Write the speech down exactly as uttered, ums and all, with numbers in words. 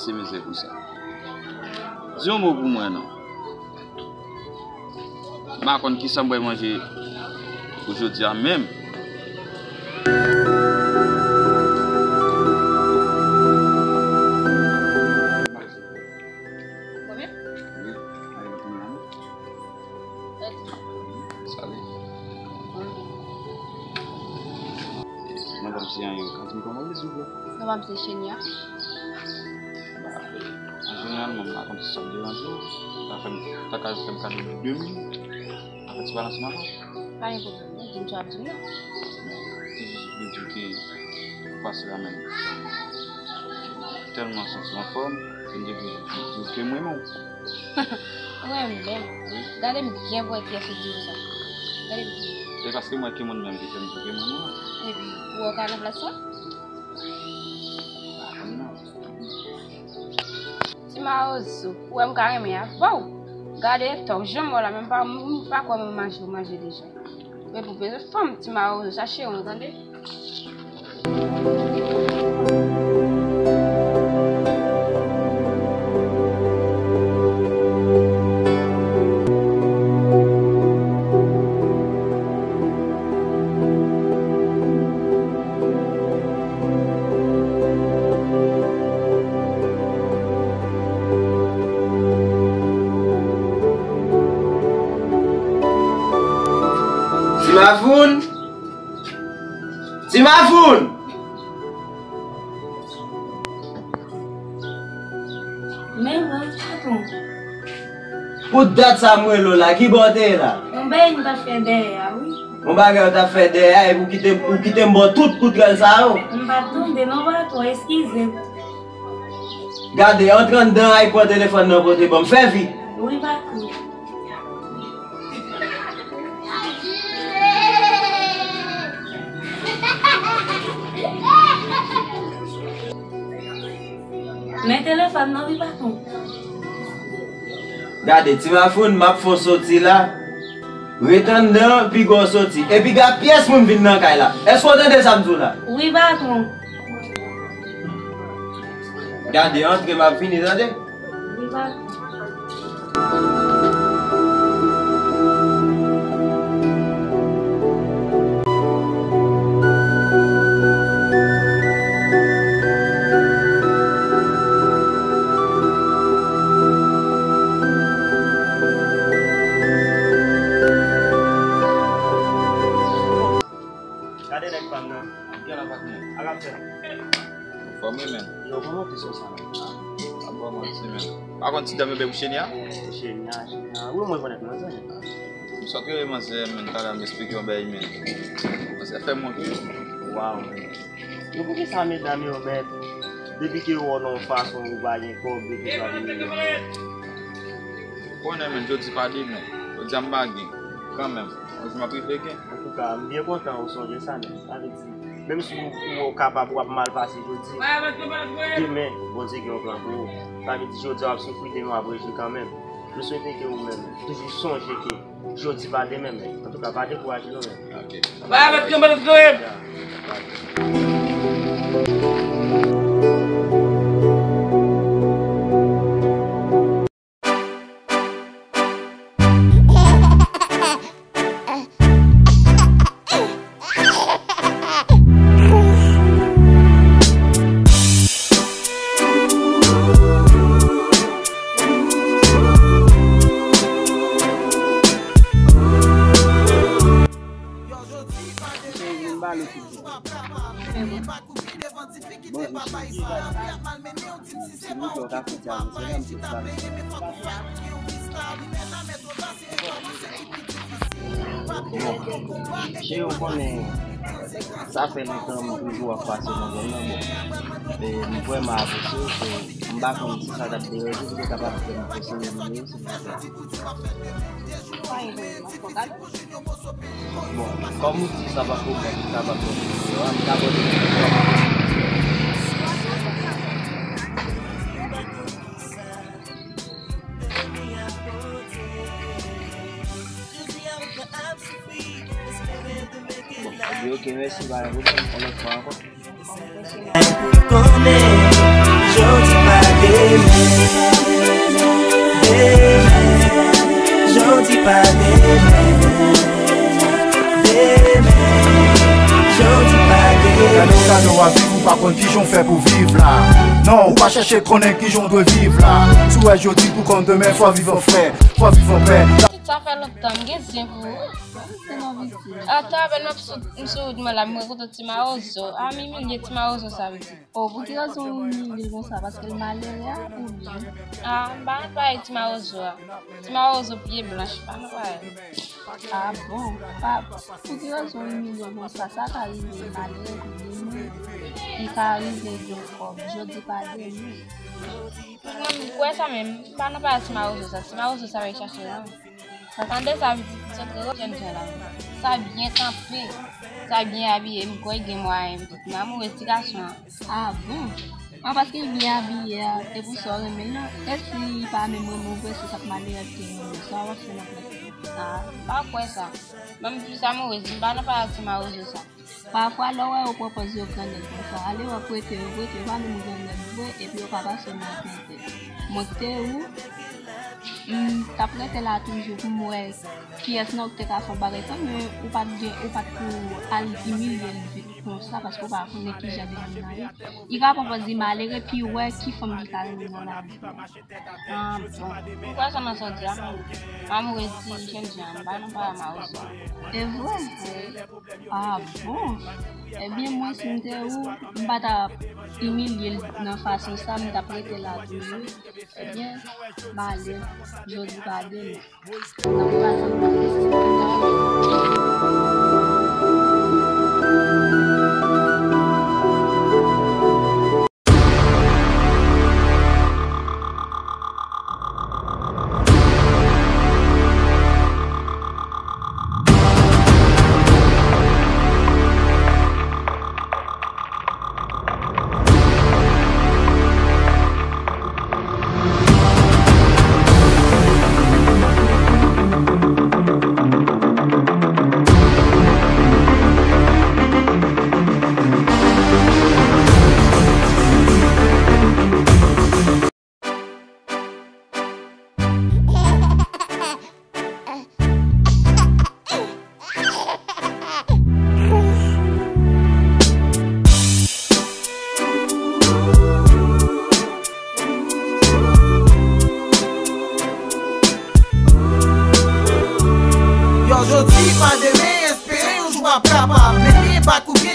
Se mizè konsa. Di yon mo pou mwen non. M pa konn kisa m pral manje pou jodi a menm. Mwen menm? Wi, mwen menm. Salut. Madanm, se anyen, kantin kòman ye, silvouplè? Non, pa m se Chenya. Ba, an jeneralman, m pa konn si sa ap deranje w. Sa fè m, ta ka fè m kado de de minit. Afè ti pale ansanm avè w. Pa gen pwoblèm, non, di m sa w ap di m nan. Se jis pou di w ke ou pase la menm. Tèlman santi m anfòm, ke m te vle di w ke m renmen w. Ou renmen m? Wi. Gade m byen pou wè kiyès ki di w sa. Gade m byen. Se paske m wè ke moun menm ki fè m di w ke m renmen w. Epi, ou wè w ka nan plas mwen? Pa konn non. Ti mawozo, ou wè m ka renmen avè w. Gade eta w janm wè w la, menm pa, m pa kwè mwen manje ou manje deja. Men pou bezwen fanm, ti mawozo, chache yon, tande. Ti Mafoun! Ti Mafoun! Men mwen, patwon. Pou dat sa m rele w la, ki bò w te ye la? Yon bagay m t ap fè dèyè a, wi. Yon bagay w t ap fè dèyè a, epi w kite, w kite m ba w tout kout rèl sa yo? M pa t tande non, patwon, eskize m. Gade, antre anndan a, pran telefòn nan pote ban m. Fè vit. Wi, patwon. Men telefòn nan wi, patwon. Gade, Ti Mafoun, m ap fè w soti la. Ret anndan, piga w soti. Epi gad pyès moun vin nan kay la. Èske w tande sa m di w la? Wi, patwon. Gade, antre, m ap vini, tande? Wi, patwon. Gade nèg pa m nan. Gen la patnè. Ala fè. Anfòm wi menm. Yo, kòman w te sou sa la? A bon, manti menm. Pa konn ti dam yo bay pou Chenya? Chenya, Chenya. Wi, mwen konnen manzè. M sot rele manzè menm, talè a m esplike yon bagay menm. Manzè fè m wont wi. Waw, menm. Yo, poukisa medam yo mèt? Depi ke yo wè w nan yon fason ou pa gen kòb, yo toujou ap rele w. Konnen menm, jodi pa demen. Jodi a m pa gen. Kanmenm, yon jou m ap rive gen. Antouka, m byen kontan ou sonje sa menm. Sa vle di, menm si ou, ou kapab w ap mal pase jodi, demen, Bondye gen yon plan pou ou. Sa vle di, jodi a w ap soufri, demen w ap rejwi kanmenm. Nou swete ke ou menm, toujou sonje ke jodi pa demen, men antouka, pa dekouraje non, men. Ok. Ba, mèt kanpe, mèt kanpe. Bonjou, cheri. Sinon, ke w ka fè ti avanse la, m sot pale. Bon, cheri, w konnen, sa fè lontan m toujou ap pase nan zòn nan, bon. E m vrèman apresye w, so, m pa konn si sa t ap deranje, si w te kapab fè m poste yon nimewo, silvouplè. Pa gen pwoblèm, m ap fè w kado. Bon, kòm ou di sa pa pwoblèm, sa pa pwoblèm, m ka pote pou ou. Bon, ok, ok, mèsi, pa gen pwoblèm, yon lòt fwa ankò. Konnen, jodi pa de Demen, jodi pa demen. Demen, jodi pa demen. Gade w, gade w ap viv, ou pa konn kijan w fè pou viv la. Non, ou pa chèche konnen kijan w dwe viv la. Si w wè jodi pou konn demen, fò viv an frè, fò viv an pè. Sa fè lontan, m gen zen pou ou. Ata apèn m ap sou, m sou wout mwen la, m rankontre Ti Mawozo. A, m imilye Ti Mawozo sa vle di. Oh, pou ki rezon w imilye l konsa? Paske l malere a, oubyen? A, m pa nan pale Ti Mawozo a. Ti Mawozo pye blanch, pa nan pale. A bon? Pa, pou ki rezon w imilye l konsa? Sa ka rive malere pou demen, li ka rive gen kòb jodi pa demen. Mwen, m kwè sa menm, m pa nan pale Ti Mawozo sa. Ti Mawozo sa va chache la. Tande sa pitit, sot rewè jèn jan la. Sa byen kanpe, sa byen abiye, m kwè gen mwayen pitit. M amourez ti gason an. A bon? An, paske l byen abiye a, e pou sa w renmen l nan. E si li pa menm renmen w vre, se sa k malere ki renmen w. Sa w ap fè nan plas li? A, m pa kwè sa. Ban m plis amourez, m pa nan pale Ti Mawozo sa. Pafwa, lè w wè yo pran pòz yo grannèg konsa, ale wè prete yo, prete yo pa menm grannèg vre, epi yo pa pase nan tenten. Mwen k te ou, m t ap rete la toujou pou m wè kiyès nan ou k te ka fè yon bagay sa, men ou pa t gen, ou pa t pou al imilye l vit konsa, paske ou pa konnen kijan de moun nan ye. Li ka pran pòz li malere, epi wè ki fanm li ka renmen nan lavi. A bon. M kwè sa nan sa w di a, m amourez ti jèn jan an, m pa nan pale Mawozo. E vre? Wi. A bon? Ebyen, mwen, si m te ou, m pa t ap imilye l nan fason sa, m t ap rete la toujou. Ebyen, malè, jodi pa demen. Yo, jodi pa demen, espere yon jou ap kapab. Men byen bat pou byen